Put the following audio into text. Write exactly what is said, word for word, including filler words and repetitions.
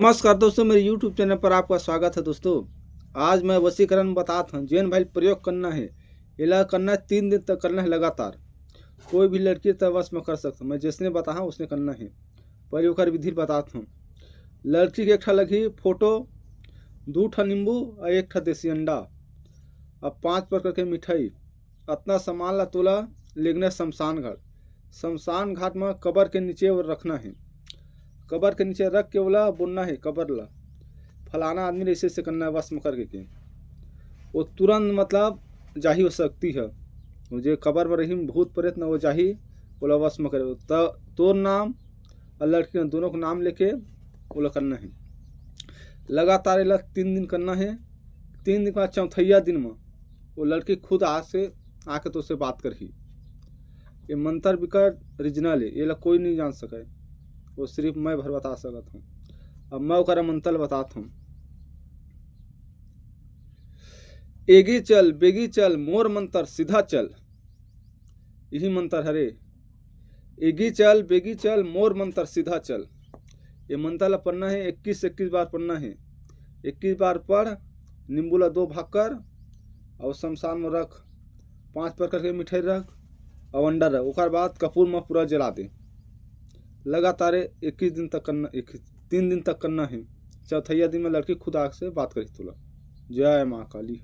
नमस्कार दोस्तों, मेरे YouTube चैनल पर आपका स्वागत है। दोस्तों, आज मैं वशीकरण बतात हूँ, जेन भाई प्रयोग करना है, एला करना है, तीन दिन तक करना है लगातार। कोई भी लड़की तक वश में कर सकता हूँ, मैं जैसने बताहा उसने करना है। पहले ओकर विधि बतात हूँ। लड़की के एक ठा लगही फोटो, दू ठा नींबू और एक ठा देसी अंडा, अब पाँच प्रकार के मिठाई। अतना सामान ला तोला लेगना शमशान घाट। शमशान घाट में कबर के नीचे वो रखना है। कबर के नीचे रख के ओला बोलना है, कबर ला, फलाना आदमी ला ऐसे ऐसे करना है, वश में करके के। वो तुरंत मतलब जाही, वो शक्ति है। वो जे कबर में रही भूत प्रेत ना, वो जाही, ओला वश में करे। त तोर नाम और लड़की के दोनों के नाम लेके ओला करना है। लगातार एला तीन दिन करना है। तीन दिन के बाद चौथैया दिन में वो लड़की खुद आ से आके तो से बात करही। ये मंत्र बिकट original है, एला कोई नहीं जान सके, वो सिर्फ मैं भर बता सकत हूँ। अब मैं ओकरा मंत्र बतात हूँ। एगी चल, बेगी चल, मोर मंत्र सीधा चल। यही मंत्र हरे। एगी चल, बेगी चल, मोर मंत्र सीधा चल। ये मंत्र ला पढ़ना है, इक्कीस, इक्कीस बार पढ़ना है। इक्कीस बार पढ़, नींबू ला दो भाग कर और शमशान में रख, पांच प्रकार के मिठाई रख और अंडा रख, ओकर बाद कपूर में पूरा जला दे। लगातार इक्कीस दिन तक करना, इक्कीस, तीन दिन तक करना है। चौथैया दिन में लड़की खुद आके से बात करी तोला। जय माँ काली।